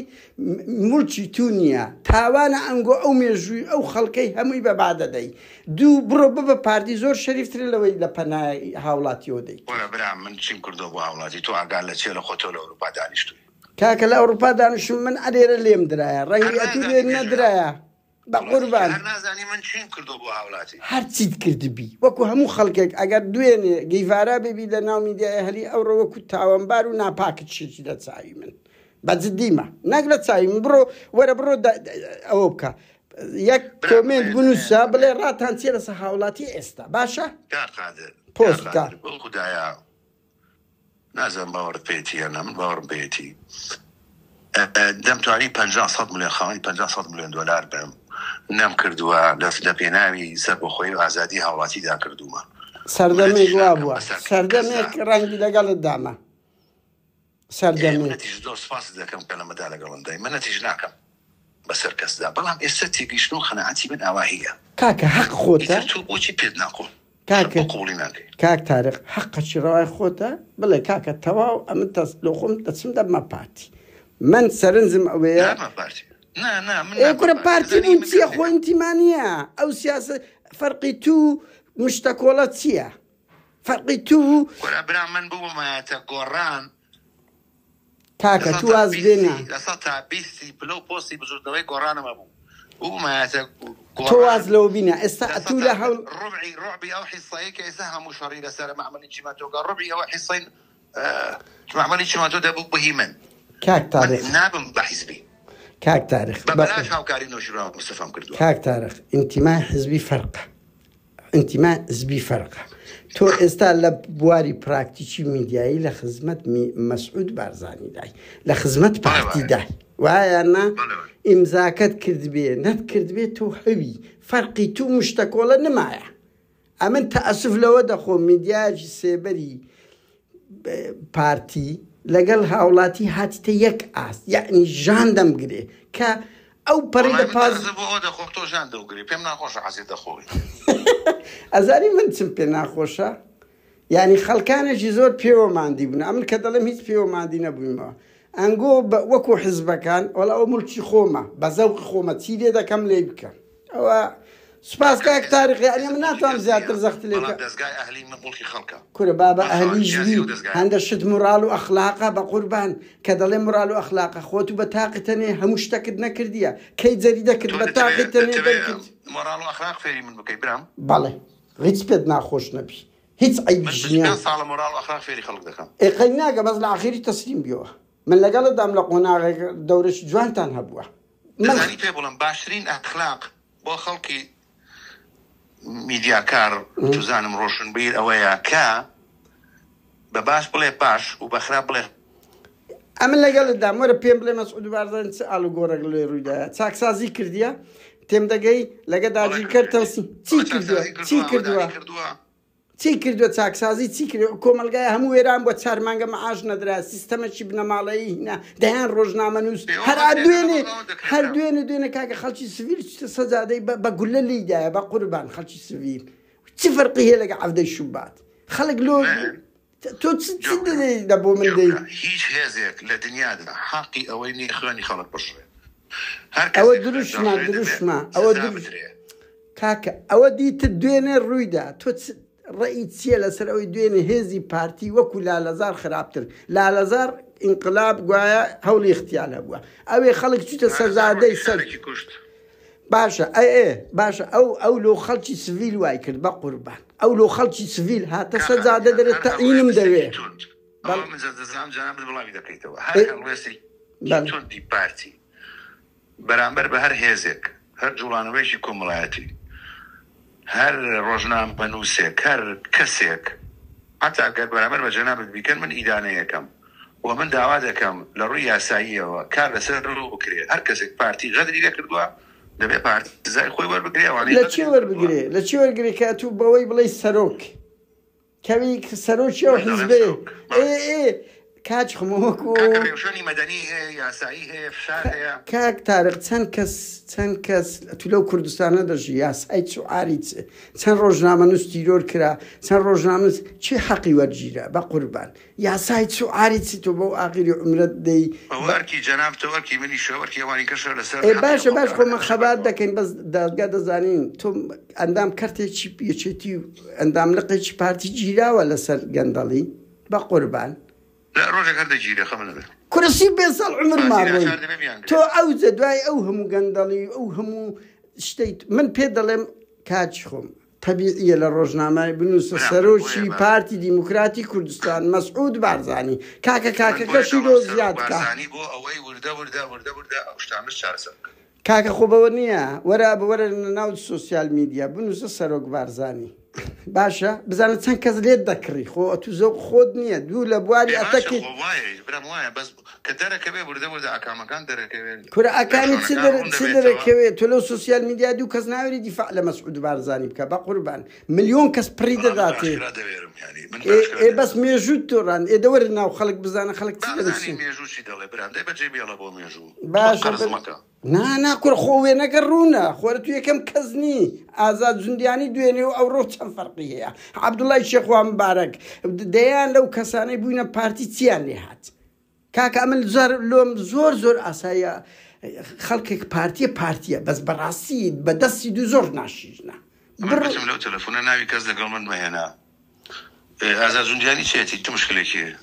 Speaker 1: موڵکی تو نییە تاوانە ئەنگۆ ئەو مێژووی ئەو خەڵکەی هەمووی بە با دەدەی دوو بڕۆ ببە پارتی زۆر شەریفترە لەوەی لە پەنای هاوڵاتیەوە دەیکەی.
Speaker 2: وەرە برام من چیم کردوە بۆ هاوڵاتی تۆ ئاگات لە چیە لە خۆ تۆ لە ئەوروپا دانیشتوی.
Speaker 1: کاکە لە ئەوروپا دانیشتوم من ئەلێرە لێم درایە
Speaker 2: هەر
Speaker 1: ڕەنگی ئەتوو
Speaker 2: نازانی
Speaker 1: لێت
Speaker 2: مێژووی
Speaker 1: نەدرایە
Speaker 2: هاوڵاتی
Speaker 1: بەقوربان.
Speaker 2: هەر نازانی من چیم کردوە بۆ هاوڵاتی.
Speaker 1: هەرچیت کردبی وەکو هەموو خەڵکێک ئەگەر دوێنێ گیڤارا ببی لە ناو میدیای هەلی ئەوڕۆ وەکو تاوانبار و ناپاکت شێتی لە چاوی من بە جدیمە نەک لە چاوی من بڕۆ وەرە بڕۆ ئەوە بکە یەک کۆمێنت بنووسە بڵێ ڕاتان چیە لەسەر هاوڵاتی ئێستا باشە
Speaker 2: کاک قادر
Speaker 1: پۆست بکە.
Speaker 2: بۆ خودایە نازانم باوەڕت پێیەتی یان نا من باوەڕم پێیەتی دەمتوانی 50 سەد ملیۆن خاوەنی 50 سەد ملیۆن دۆلار بم نەم کردووە لە پێناوی سەربەخۆیی و ئازادی هاوڵاتیدا کردوومە
Speaker 1: سەردەمێک وابووە سەردەمێک ڕەنگی لەگەڵت دامە سەردەمێک.
Speaker 2: منەتیش زۆر سوپاست دەکەم کە لەمەدا لەگەڵم دای منەتیش ناکەم بەسەر کەسدا بەڵام ئێستا تێگەیشتن و قەناعەتی من ئاواهیە.
Speaker 1: کاکە هەق خۆتە.
Speaker 2: ئیتر تۆ بۆچی پێت ناقۆ
Speaker 1: کاکە
Speaker 2: بۆ قبوڵی ناکەی.
Speaker 1: کاک تارق هەقەکی ڕەوای خۆتە بڵێ کاکە تەواو ئەمن تەس لۆ خۆم دەچم دەبمە پارتی من سەرنجم ئەوەیە.
Speaker 2: نابمە پارتی نا نا من
Speaker 1: ئێ
Speaker 2: نابمە
Speaker 1: کورە
Speaker 2: پارتی
Speaker 1: پارتی
Speaker 2: ئەزانی
Speaker 1: بوون
Speaker 2: من
Speaker 1: چییە
Speaker 2: کەسێکم.
Speaker 1: خۆ ئینتیما نییە ئەو سیاسە فەرقی تو مشتەکۆڵە چییە فەرقی تو
Speaker 2: کورە برا من ببوومایەتە گۆڕان
Speaker 1: کاکە تو واز بێنە.
Speaker 2: 20% پلە و پۆستی بزوتنەوەی گۆڕانم هەبوو ببوومایەتە
Speaker 1: تۆ واز لەوە بینە ئێستا ئەتوو لە هەوڵ
Speaker 2: ڕبعی ڕبعی ئەو حیسەیە کە ئێستا هەموو شەڕی لەسەر مەعمەلی چیمەنتۆکە ڕبعی ئەوە حیسەی مەعمەلی چیمەنتۆ دەبوو بهی من
Speaker 1: کاک تارق
Speaker 2: نابم بە حیزبی
Speaker 1: کاک تارق
Speaker 2: بە بەلاش هاوکاری نەوشیروان مستەفام کردووە.
Speaker 1: کاک تارق ئینتیمای حیزبی فەرقە ئینتیمای حزبی فەرقە. تۆ ئێستا لە بواری پراکتیکی میدیایی لە خزمەت مەسعود بارزانیدای، لە خزمەت پارتیدای، وایە یان نا؟ ئیمزاکەت کردبێ نەتکردبێ تۆ هەوی، فەرقی تو مشتەکۆڵە نمایە. ئەمن تەئەسوف لەوە دەخۆم میدیایەکی سێبەری پارتی لەگەڵ هاوڵاتی هاتیتە یەک ئاست یەعنی ژان دەمگرێ کە ئەو پەڕی لە پاز.
Speaker 2: وەڵای من تەئەسوف بۆ ئەوە دەخۆم تۆ ژان دەوگرێ پێم ناخۆشە عەزیەت دەخۆی.
Speaker 1: ئەزانی من چم پێ ناخۆشە یانی خەڵکانێکی زۆر پێوە ماندی بوون ئەمن کە دەڵێم هیچ پێوە ماندی نەبوویمەوە ئەنگۆ وەکو حزبەکان وەڵا ئەوە مڵکی خۆمە بە زەوقی خۆمە چی لێ دەکەم لێی بکەم ئەوە سوپاس کاک تاریق یانی من ناتوانم زیاتر زەخت لێ بکەم.
Speaker 2: دەزگای ئەهلی من موڵکی خەڵکە.
Speaker 1: کورە بابە ئەهلیش بی هەندە شت موڕاڵ و ئەخلاقە بەقوربان کە دەڵێ موڕاڵ و ئەخلاقە خۆت و بە تاقی تەنێ هەموو شتەکت نەکردیە کەی جەریدەکت بە تاقی تەنێ دەرکرد.
Speaker 2: مۆڕاڵ و ئەخلاق فێری من بکەی برام.
Speaker 1: بەڵێ هیچ پێت ناخۆش نەبی هیچ عەیبیش
Speaker 2: من
Speaker 1: نیە.
Speaker 2: 25 ساڵە مۆڕاڵ و ئەخلاق فێری خەڵک دەکەم.
Speaker 1: ئێ قەی ناکە بەس لە ئاخیری تەسلیم بیەوە من لەگەڵتدام لە قۆناغێک دەورەکی جوانتان هەبووە من.
Speaker 2: دەزانی پێ بڵێم باشترین ئەخلاق بۆ خەڵکی میدیاکار چزانم ڕۆشنبیر ئەوەیە کە بە باش بڵێ باش و بە خراپ بڵێ
Speaker 1: ئەمن لەگەڵتدام وەرە پێم بڵێ مەسعود بارزانی چ ئاڵوگۆڕێک لێ ڕوویدایە چاکسازی کردیە تێم دەگەی لەگە داگیرکەر تەوسی چی کردووە چی کردووە چی کردووە چاکسازی چی کردووە کۆمەڵگای هەموو وێران بووە چار مانگە معاش نەدرا سیستەمەکی بنەماڵەیی هینا دەیان ڕۆژنامەنووس هەر دوێنێ هەر دوێنێ دوێنێ کاکە خەڵکی سڤیل چتە سەجادەی بە گولە لیدایە بە قوربان خەڵکی سڤیل چ فەرقی هەیە لەگە عەڤدەی شوبات خەڵک لۆ تۆ چ دەدەی دە بۆ من دەی
Speaker 2: هیچ هێزێک لە دنیادا حەقی ئەوەی نییە خوێنی خەڵک بڕژێ هەر
Speaker 1: ئەوە
Speaker 2: کەسێک خوێن
Speaker 1: دروشمە
Speaker 2: دەڕژێ دەبێ
Speaker 1: دروشمە ئەوە
Speaker 2: سزا
Speaker 1: دروش
Speaker 2: بدرێ.
Speaker 1: کاکە ئەوە دیتت دوێنێ ڕوویدا تۆ چ ڕەئی چییە لەسەر ئەوەی دوێنێ هێزی پارتی وەکو لالەزار خراپتر لالەزار ئینقلاب گوایە هەوڵی اغتیال هەبووە ئەوێ خەڵک چووتە
Speaker 2: لالەزار
Speaker 1: سەجادەی
Speaker 2: وەکی
Speaker 1: سەر
Speaker 2: شارێکی کوشت.
Speaker 1: باشە ئەی ئێ باشە ئەو ئەو لۆ خەڵکی سڤیل وای کرد بە قوربان ئەو لۆ خەڵکی سڤیل هاتە سەر
Speaker 2: کاک
Speaker 1: جادە
Speaker 2: ئاریان
Speaker 1: دەرێ
Speaker 2: هەر
Speaker 1: تەعینم دەوێ
Speaker 2: هەڵوێستێکی توند
Speaker 1: بەڵ
Speaker 2: ئەوە من دەزانم جەنابت بڵاوی دەکەیتەوە هەر
Speaker 1: ئێ
Speaker 2: هەڵوێستێکی
Speaker 1: بەڵ
Speaker 2: توندی پارتی بەرامبەر بە هەر هێزێک هەر جوڵانەوەیەکی کۆمەڵایەتی هەر ڕۆژنامەنووسێک هەر کەسێک حتا گەر بەرامبەر بە جەنابت بیکەن من ئیدانەیەکەم و من داوا دەکەم لە ڕووی یاساییەوە کار لەسەر بکرێ هەر کەسێک پارتی غەدری لێکردووە دەبێ پارتی سزای خۆی وەربگرێ ئەوانەی
Speaker 1: لە چێ
Speaker 2: غەدریان کردووە
Speaker 1: وەربگرێ لە چێ وەرگرێ کە ئەتوو بەوەی بڵێی سەرۆک کەوی سەرۆکی ئەو
Speaker 2: من دەڵێم
Speaker 1: حیزبەیە
Speaker 2: سەرۆک
Speaker 1: ئێ
Speaker 2: بەڵێ
Speaker 1: ئێ کاک خۆم وەکو
Speaker 2: کاکە ڕێوشوێنی مەدەنی هەیە یاسایی هەیە فشار هەیە.
Speaker 1: کاک تارق چەند کەس چەند کەس تو لەو کوردستانە دەژی یاسای چ و عاری چ چەند ڕۆژنامەنووس تیرۆر کرا چەند ڕۆژنامەنووس چی حەقی وەرگیرا بە قوربان یاسای چ و عاری چ تۆ بەو ئاخیری عومرەت دەی
Speaker 2: ئەوە
Speaker 1: بە
Speaker 2: ئەرکی جەنابتە و ئەرکی منیشە و ئەرکی ئەوانی کەشە لەسەر
Speaker 1: ئێ
Speaker 2: حەقی
Speaker 1: باشە
Speaker 2: ئەو
Speaker 1: باش
Speaker 2: خەڵکانە
Speaker 1: خۆ مە
Speaker 2: دەبێ
Speaker 1: خەبات
Speaker 2: بەردەوام
Speaker 1: دەکەین بەس دادگا دەزانین تۆ ئەندام کەرتێکی یەکێتی و ئەندام لقێکی پارتی گیراوە لەسەر گەندەڵی بە قوربان.
Speaker 2: لە ڕۆژێک هەر دەگیرێ خەم نەبێ.
Speaker 1: کورە 35 ساڵ عومرما
Speaker 2: پارتی
Speaker 1: ڕۆی
Speaker 2: ناچار دەبێ بیانگرێ.
Speaker 1: تۆ ئەوجە دوای ئەو هەموو گەندەڵی و ئەو هەموو شتەی من پێت دەڵێم کاکی خۆم تەبیعیە لە ڕۆژنامای بنووسە
Speaker 2: برام من بۆیە
Speaker 1: سەرۆکی
Speaker 2: بە
Speaker 1: پارتی دیموکراتی کوردستان مەسعود بارزانی کاکە
Speaker 2: من بۆیە
Speaker 1: کاکەکەشی
Speaker 2: دەڵێم
Speaker 1: لۆ
Speaker 2: سەرۆک
Speaker 1: زیاد کا.
Speaker 2: بارزانی بۆ ئەوەی وردە وردە وردە وردە ئەو شتانەش چارەسەر بکەن.
Speaker 1: کاکە خۆ بەوە نییە وەرە وەرە ناو سۆسیال میدیا بنووسە سەرۆک بارزانی باشە بزانە چەند کەس لێت دەکڕی خۆ ئەتوو زەوق خۆت نییە دوو لە بواری
Speaker 2: ئێ باشە
Speaker 1: ئەتەکت
Speaker 2: خۆ وایە برام وایە بەس کە دەرەکەوێ وردە وردە ئاکامەکان دەرەکەوێ
Speaker 1: کورە ئاکامی چ
Speaker 2: ڕێوشوێنەکان
Speaker 1: دەر
Speaker 2: ڕوون
Speaker 1: چ
Speaker 2: دەبێتەوە.
Speaker 1: دەرەکەوێ تۆ لەو سۆسیال میدیا دوو کەس ناوێری دیفاع لە مەسعود بارزانی بکە بە قوربان ملیۆن کەس پڕی
Speaker 2: بەڵام من بە
Speaker 1: دەداتێ
Speaker 2: ئاشکرا دەوێرم یانی من بە
Speaker 1: ئێ
Speaker 2: ئاشکرا
Speaker 1: ئێ بەس
Speaker 2: دەوێرم.
Speaker 1: مێژووت تۆ ڕان ئێ دەوەرە ناو خەڵک بزانە خەڵک چ
Speaker 2: با بزانین
Speaker 1: دەنووسێ
Speaker 2: مێژوو چی دەڵێ برام دەی بەجێ بێڵە بۆ مێژوو تۆ
Speaker 1: باشە
Speaker 2: قەرز
Speaker 1: بەس
Speaker 2: مەکە.
Speaker 1: نا نا کوڕ خۆ وێنەکە ڕوونە خۆرە تو یەکەم کەس نی ئازاد زوندیانی دوێنێ و ئەوڕۆ چەند فەرقی هەیە عەبدوڵای شێخوا مبارەک دەیان لەو کەسانەی بووینە پارتی چیان لێ هات کاکە ئەمن زۆر لۆم زۆر زۆر ئاساییە خەڵکێک پارتیە پارتیە بەس بەڕاستی بە دەستی دوو زۆر ناشیرنە
Speaker 2: من
Speaker 1: بڕ
Speaker 2: گوتم لەو تەلەفونە ناوی کەس لەگەڵ من مەهێنە ئازاد جوندیانی چێتی چ مشکلێکی هەیە؟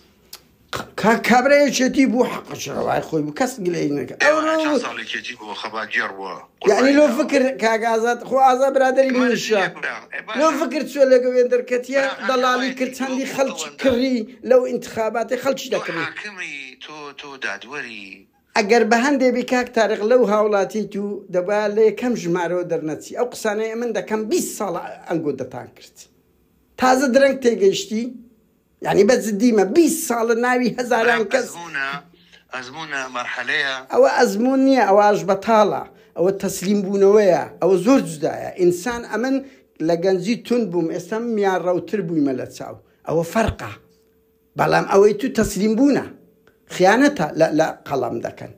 Speaker 1: کاک کابرا یەکێتی بوو حەقەکی ڕەوای خۆی بوو کەس گلەیی نەکرد
Speaker 2: ئێوە
Speaker 1: ئەوڕۆ
Speaker 2: چەند ساڵ یەکێتی بووە خەباتگێڕ بووە
Speaker 1: یعنی
Speaker 2: قوربانی
Speaker 1: لۆ
Speaker 2: داوە
Speaker 1: فکر کاک ئازاد خۆ ئازاد برادەری
Speaker 2: مەرج
Speaker 1: منیشە
Speaker 2: نییە برام ئێ
Speaker 1: لۆ
Speaker 2: باشە
Speaker 1: فکر چوە لە گەوێن دەرکەتیە
Speaker 2: برام حەقی
Speaker 1: دەڵاڵی کرد
Speaker 2: خۆیەتی
Speaker 1: چەندی
Speaker 2: وەکو
Speaker 1: خەڵکی
Speaker 2: ئەوەندە
Speaker 1: کڕی لەو ئینتخاباتی خەڵکی
Speaker 2: تۆ
Speaker 1: دەکڕی
Speaker 2: حاکمی تۆ تۆ دادوەری
Speaker 1: ئەگەر بە هەندێ بی کاک تارق لەو هاوڵاتیت و دەبا لە یەکەم ژمارەوە دەرنەچی ئەو قسانەی ئەمن دەکەم 20 ساڵە ئەنگۆ دەتان کرد تازە درەنگ تێگەیشتی یانی بە جدیمە 20 ساڵە ناوی هەزاران
Speaker 2: برام
Speaker 1: کەس
Speaker 2: ئەزموونە ئەزموونە مەرحەلەیە.
Speaker 1: ئەوە ئەزموون نییە ئەوە ئاشبەتاڵە ئەوە تەسلیم بوونەوەیە ئەوە زۆر جودایە ئینسان ئەمن لە گەنجی توند بووم ئێستا میانڕەوتر بوویمە لە چاو ئەوە فەرقە بەڵام ئەوەی تو تەسلیم بوونە خیانەتە لە لە قەڵەم دەکەن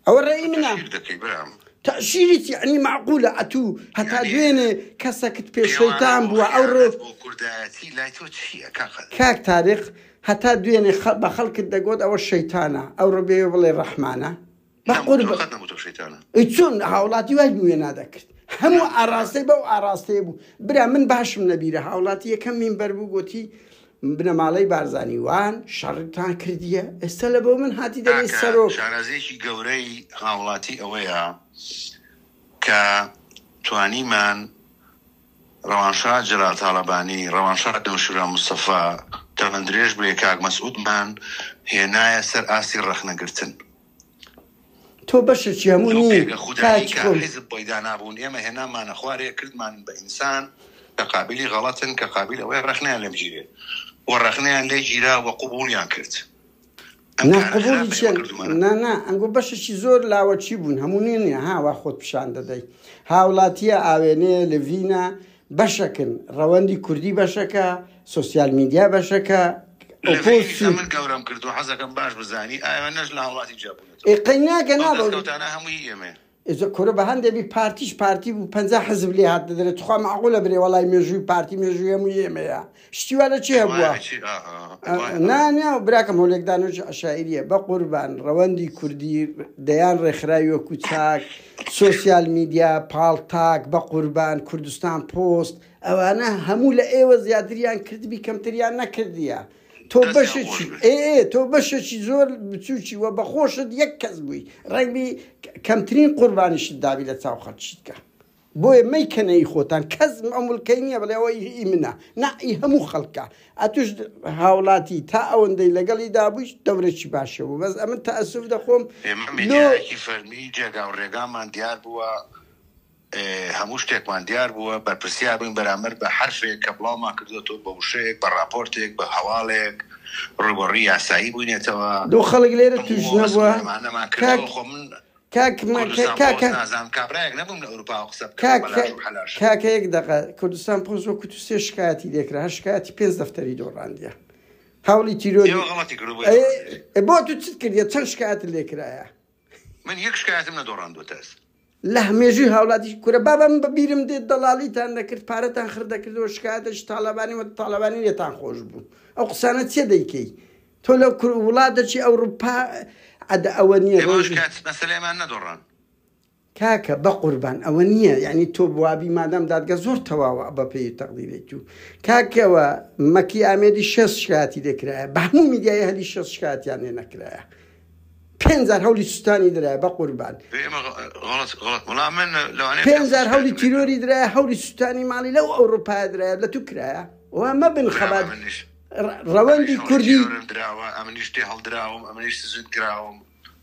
Speaker 1: ئەوە ڕێی
Speaker 2: تۆ
Speaker 1: منە.
Speaker 2: تەشهیر دەکەی برام.
Speaker 1: تەشیری چی یەعنی مەعقولە ئەتوو هەتا
Speaker 2: یانی
Speaker 1: دوێنێ کەسەکت پێ
Speaker 2: پێوانە
Speaker 1: شەیتان
Speaker 2: بۆ
Speaker 1: بووە ئەوڕۆ
Speaker 2: خیانەت بۆ کوردایەتی لای تۆ چییە کاک قادر؟
Speaker 1: کاک تاریق هەتا دوێنێ خە بە خەڵکت دەگۆت ئەوە شەیتانە ئەوڕۆ بێ بڵێ ڕەحمانە بە
Speaker 2: نەموتووە
Speaker 1: قورب
Speaker 2: قەت نەموتووە شەیتانە.
Speaker 1: ئەی چۆن هاوڵاتی وای وێنا دەکرد هەموو
Speaker 2: نەموتووە.
Speaker 1: ئاراستەی بەو ئاراستەیە بوو برا من باشم لەبیرە هاوڵاتی یەکەم مینبەر بوو گۆتی بنەماڵەی بارزانی وان شەڕتان کردیە ئێستا لە بۆ من هاتی دەرێی
Speaker 2: کاکە
Speaker 1: سەرۆک.
Speaker 2: شانازیەکی گەورەی هاوڵاتی ئەوەیە کە توانیمان ڕەوانشاد جەلال تاڵەبانی، ڕەوانشاد نەوشیروان مستەفا، تەمەندرێژ بێ کاک مەسعودمان هێنایە سەر ئاستی ڕەخنەگرتن.
Speaker 1: تۆ بەشێکی هەموو
Speaker 2: لەو
Speaker 1: نی
Speaker 2: پێگە خودایی
Speaker 1: کاکی
Speaker 2: کە
Speaker 1: خۆم.
Speaker 2: حیزب بۆی دانابوون ئێمە هێنامانە خوارێ کردمانن بە ئینسان کە قابیلی غەڵەتن کە قابیل ئەوەیە ڕەخنەیان لێ بگیرێ و ڕەخنەیان لێ گیرا و قبوڵیان کرد. ئەم
Speaker 1: نا
Speaker 2: کارە
Speaker 1: قبوڵی
Speaker 2: خراپە ئێمە
Speaker 1: چیان
Speaker 2: کردوومانە.
Speaker 1: نا نا ئەنگۆ بەشێکی زۆر لاوەکی بوون هەموو نیە نیە ها وا خۆت پیشان دەدەی هاوڵاتیە ئاوێنەیە لڤینە بەشەکن ڕەوەندی کوردی بەشەکە سۆسیال میدیا بەشەکە
Speaker 2: لڤینیش
Speaker 1: ئۆپۆزسیون
Speaker 2: ئەمن گەورەم کردووە حەزەکەم باش بزانی ئاوێنەش لە هاوڵاتی جیا بوونەتەوە.
Speaker 1: ئێ قەی ناکە
Speaker 2: ئەو
Speaker 1: نا بە
Speaker 2: دەستکەوتانە هەمووی هی ئێمەیە.
Speaker 1: ئێجا کورە بە هەندێ بی پارتیش پارتی بوو 50 حزب لێ هاتنە دەرێ توخوا مەعقولە برێ وەڵای مێژووی پارتی مێژووی هەمووی ئێمەیە شتی وا لە چێ هەبووە نا نا براکەم هۆلێکدانەوەی عەشایریە بە قوربان ڕەوەندی کوردی دەیان ڕێکخراوی وەکو چاک سۆسیال میدیا پاڵتاک بە قوربان کوردستان پۆست ئەوانە هەموو لە ئێوە زیاتریان کردبی کەمتریان نەکردیە تۆ بەشێکی ئێ ئێ تۆ بەشێکی زۆر بچووکی وە بە خۆشت یەک کەس بووی ڕەنگبی کەمترین قوربانیشت دابی لە چاو خەڵکیت کە بۆیە مەیکەنە ئی خۆتان کەس ئەو ملکەی نییە بڵێ ئەوە ئی منە نا ئی هەموو خەڵکە ئەتوش هاوڵاتی تا ئەوەندەی لەگەڵی دابوویش دەورێکی باشە بوو بەس ئەمن تەئەسوف دەخۆم
Speaker 2: ئێمە
Speaker 1: لۆ
Speaker 2: میدیایەکی فەرمی جێگا و ڕێگامان دیار بووە هەموو شتێکمان دیار بووە، بەرپرسیار بووین بەرامبەر بە حەرفێک کە بڵاومان کردووەتەوە، بە وشەیەک، بە ڕاپۆرتێک، بە هەواڵێک، ڕووبەڕووی یاسایی بووینەتەوە.
Speaker 1: لۆ خەڵک لێرە توش
Speaker 2: هەموو ئەو
Speaker 1: نەبووە
Speaker 2: ئەزموونەمانەمان
Speaker 1: کاک
Speaker 2: کردەوە، خۆ من
Speaker 1: کاک
Speaker 2: کوردستان
Speaker 1: کاکە
Speaker 2: پۆست نازانم کابرایەک نەبووم لە ئەوروپاوە قسە بکەم
Speaker 1: کاک
Speaker 2: بەلاش و حەلاش.
Speaker 1: کاکە یەک دەقە کوردستان پۆست وەکو تو سێ شکایەتی لێکرا هەر شکایەتی پێنج دەفتەری دۆڕاندیە هەوڵی تیرۆری
Speaker 2: ئێوە غەڵەتی کردووە بۆیە
Speaker 1: ئەی
Speaker 2: دۆڕاندی.
Speaker 1: بۆ تو چت کردیە چەند شکایەتت لێکرایە؟
Speaker 2: من یەک شکایەتم نەدۆڕاندووە تا ئێستا.
Speaker 1: لە مێژووی هاوڵاتی کورە بابە من بە بیرم دێت دەڵاڵیتان دەکرد پارەتان خڕ دەکردەوە شکایەتەکی تاڵەبانی وە تاڵەبانی لێتان خۆش بوو ئەو قسانە چیە دەیکەی تۆ لەو کور وڵاتەکی ئەوڕوپا عەدە ئەوە نییە
Speaker 2: ئێمە
Speaker 1: ڕۆژی
Speaker 2: شکایەت مەسەلەیەمان نەدۆڕان.
Speaker 1: کاکە بەقوربان ئەوە نییە یعنی تۆ بوابی مادام دادگا زۆر تەواوە بە پێی تەقدیرەی تو کاکەوە مەکی ئامێدی شێست شکایەتی لێکرایە بە هەموو میدیای هەلی شێست شکایەتیان لێ نەکرایە پێنج جار هەوڵی سوتانی درایە بەقوربان.
Speaker 2: ئێمە غەڵەت غەڵەت وەڵا من لەوانەیە
Speaker 1: پێنج جار
Speaker 2: 500
Speaker 1: هەوڵی
Speaker 2: شکایەتم لێ
Speaker 1: تیرۆری
Speaker 2: کراوە.
Speaker 1: درایە هەوڵی سوتانی ماڵی لەو ئەوروپایە درایە لە تو کرایە وا مەبن
Speaker 2: براوە
Speaker 1: خەبات
Speaker 2: منیش
Speaker 1: ڕەوەندی
Speaker 2: ئەمنیش هەوڵی
Speaker 1: کوردی
Speaker 2: تیرۆرم دراوە ئەمنیش تێ هەڵدراوم ئەمنیش سزن کراوم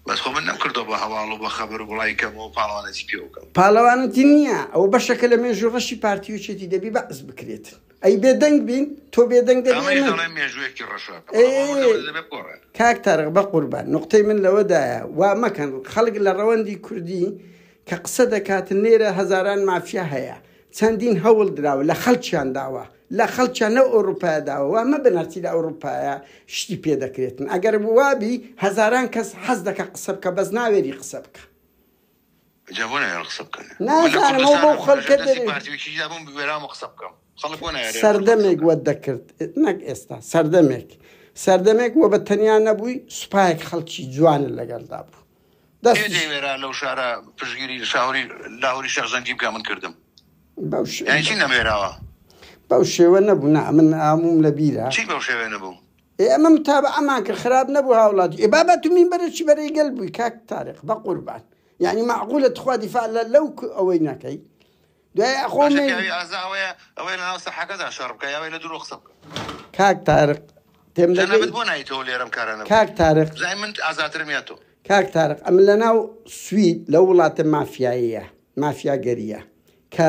Speaker 2: بەس خۆ من نەمکردووە بە هەواڵ و بە خەبەر و بڵاوی کەمەوە و پاڵەوانێتی پێوە بکەم.
Speaker 1: پاڵەوانەتی نییە ئەوە بەشەکە لە مێژوو ڕەشی پارتی و یەکێتی دەبی بەعس بکرێت ئەی بێدەنگ بین تۆ بێدەنگ دەبی
Speaker 2: ئەمنیش
Speaker 1: ئێمە
Speaker 2: دەڵێم مێژوویەکی ڕەشە
Speaker 1: ئێ
Speaker 2: بەڵام وردە وردە دەبێ بگۆڕێ.
Speaker 1: کاک تارق بەقوربان نوقتەی من لەوەدایە وا مەکەن خەڵک لە ڕەوەندی کوردی کە قسە دەکاتن لێرە هەزاران مافیا هەیە چەندین هەوڵ دراوە لە خەڵکیان داوە لە خەڵکیان لەو ئەوروپایە داوە وا مەبن هەرچی لە ئەوروپایە شتی پێ دەکرێتن ئەگەر وابی هەزاران کەس حەز دەکا قسە بکە بەس ناوێری قسە بکە.
Speaker 2: جا بۆ نایەڵ قسە بکەن؟ من لە
Speaker 1: نازانم ئەو
Speaker 2: کوردستانە
Speaker 1: بەو
Speaker 2: بووم لە
Speaker 1: خەڵکە
Speaker 2: ژێر دەستی
Speaker 1: دەرێ.
Speaker 2: پارتی و یەکێتیدا بووم بوێرامە قسە بکەم خەڵک بۆ نایەرێ لەگەڵ خۆی قسە
Speaker 1: سەردەمێک
Speaker 2: بکەن؟
Speaker 1: وەت دەکرد نەک ئێستا سەردەمێک سەردەمێک وە بە تەنیا نەبووی سوپایەک خەڵکی جوانت لەگەڵدا بوو
Speaker 2: کێ
Speaker 1: دەستیش
Speaker 2: دەیوێرا لەو شارە پشتگیری شاوری لاهوری شێخ جەنگی بکا من کردم
Speaker 1: بەو
Speaker 2: یانی چی نەموێراوە؟
Speaker 1: بەو شێوە نەبوو نا من ئاموم لە بیرە.
Speaker 2: چی بەو شێوەیە نەبوو؟
Speaker 1: ئێ ئەمە متابعەمان کرد خراپ نەبوو هاوڵاتی ئێ بابا تو مینبەرێکی بەرەی گەل بووی کاک تارق بەقوربان یعنی مەعقولە تخوا دیفاع لە لەو ئەوەی نەکەی دوای ئەخۆ
Speaker 2: باشە
Speaker 1: مەی
Speaker 2: پیاوی ئازا ئەوەیە ئەوەیە لەناو سەحەکەدا شەڕ بکە یا ئەوەی لە دوورەوە قسە بکە
Speaker 1: کاک تارق تێم دەگەی
Speaker 2: جەنابت بۆ نایتەوە لێرەم کارانە بکەی
Speaker 1: کاک تارق
Speaker 2: بزانین من ئازاترم یا تۆ
Speaker 1: کاک تارق ئەمن لەناو سوید لەو وڵاتە مافیاییە مافیاگەریە کە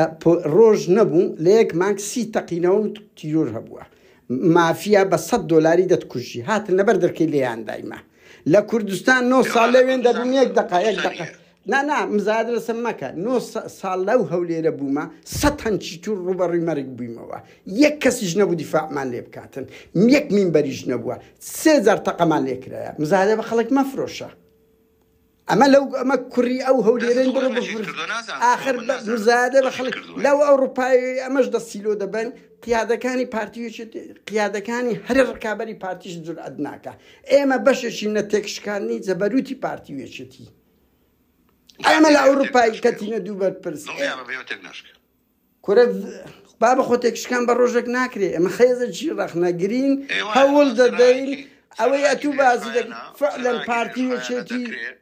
Speaker 1: ڕۆژ نەبوو لە یەک مانگ سی تەقینەوە و تیرۆر هەبووە مافیا بە سەد دۆلاری دەتکوژی هاتن لەبەر دەرکەی لێیان دایمە لە کوردستان نۆ
Speaker 2: ئێوە
Speaker 1: ساڵ
Speaker 2: لە
Speaker 1: لەوێن
Speaker 2: کوردستان
Speaker 1: دەبووم یەک دەقە یەک
Speaker 2: کوردستان
Speaker 1: دەقە
Speaker 2: نییە
Speaker 1: نا نا مزایدە لەسەر مەکە نۆ ساڵ لەو هەولێرە بوومە سەد هەنچی تور ڕووبەڕووی مەرگ بوویمەوە یەک کەسیش نەبوو دیفاعمان لێ بکاتن یەک مینبەریش نەبووە سێ جار تەقەمان لێ کرایە مزایدە بە خەڵک مەفرۆشە ئەمە لەو ئەمە کوڕی ئەو
Speaker 2: دەستت
Speaker 1: هەولێرەن
Speaker 2: خۆش
Speaker 1: بڕۆ
Speaker 2: بێ چیت
Speaker 1: بفر
Speaker 2: کردووە نازانم
Speaker 1: ئاخر
Speaker 2: خۆ من نازانم
Speaker 1: مزایدە
Speaker 2: تۆ
Speaker 1: بە
Speaker 2: چیت
Speaker 1: خەڵک
Speaker 2: کردووە
Speaker 1: لەو ئەوروپای ئەمەش دەستی لۆ دەبەن قیادەکانی پارتی یەکێتی قیادەکانی هەر ڕکابەری پارتیش جورئەت ناکا ئێمە بەشێکین لە تێکشکاندنی جەبەروتی پارتی و یەکێتی ئێمە
Speaker 2: پارتی
Speaker 1: لە
Speaker 2: بێ
Speaker 1: ئەوروپای
Speaker 2: تێک ناشکێ
Speaker 1: کەتینە دوو بەرپرس
Speaker 2: دڵنیابە بێ تێک ناشکێ
Speaker 1: کورە بابە خۆ تێکشکان بە ڕۆژێک ناکرێ ئێمە خێزێکی ڕەخنەگرین
Speaker 2: ئێ وایە
Speaker 1: هەوڵ
Speaker 2: ئەوە
Speaker 1: دەدەین
Speaker 2: سەرایەکی
Speaker 1: ئەوەی
Speaker 2: سەرایەکی
Speaker 1: ئەتوو بازی دەکەی
Speaker 2: درێژخایەنە
Speaker 1: فعلەن
Speaker 2: سەرایەکی
Speaker 1: پارتی و
Speaker 2: درێژخایەنە
Speaker 1: یەکێتی
Speaker 2: دەکرێ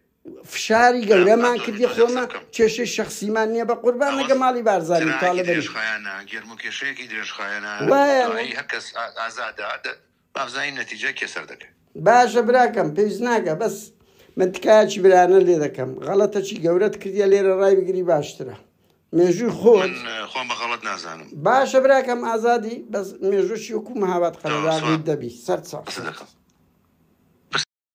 Speaker 1: فشاری
Speaker 2: برام
Speaker 1: گەورەمان
Speaker 2: ئەتۆ
Speaker 1: کردی
Speaker 2: تۆزێ قسە
Speaker 1: خۆمە
Speaker 2: بکەم
Speaker 1: کێشەی شەخسیمان نییە بە قوربان
Speaker 2: ئەوە
Speaker 1: لەگە ماڵی بارزانی و
Speaker 2: سەرایەکی
Speaker 1: تاڵەبەری
Speaker 2: درێژخایەنە گەرم و کێشەیەکی درێژخایەنە
Speaker 1: وایە
Speaker 2: دوایی هەر کەس ئازادە با بزانین نەتیجە کێ سەر دەکەوێ.
Speaker 1: باشە براکەم پێویست ناکە بەس. من تکایەکی برایانە لێ دەکەم غەڵەتەکی گەورەت کردیە لێرە ڕای بگری باشترە مێژووی خۆت.
Speaker 2: من خۆم بە غەڵەت نازانم.
Speaker 1: باشە براکەم ئازادی بەس مێژووشی وەکو مەهاباد قەرەداغی دەبی سەر چاو.
Speaker 2: قسە دەکەم.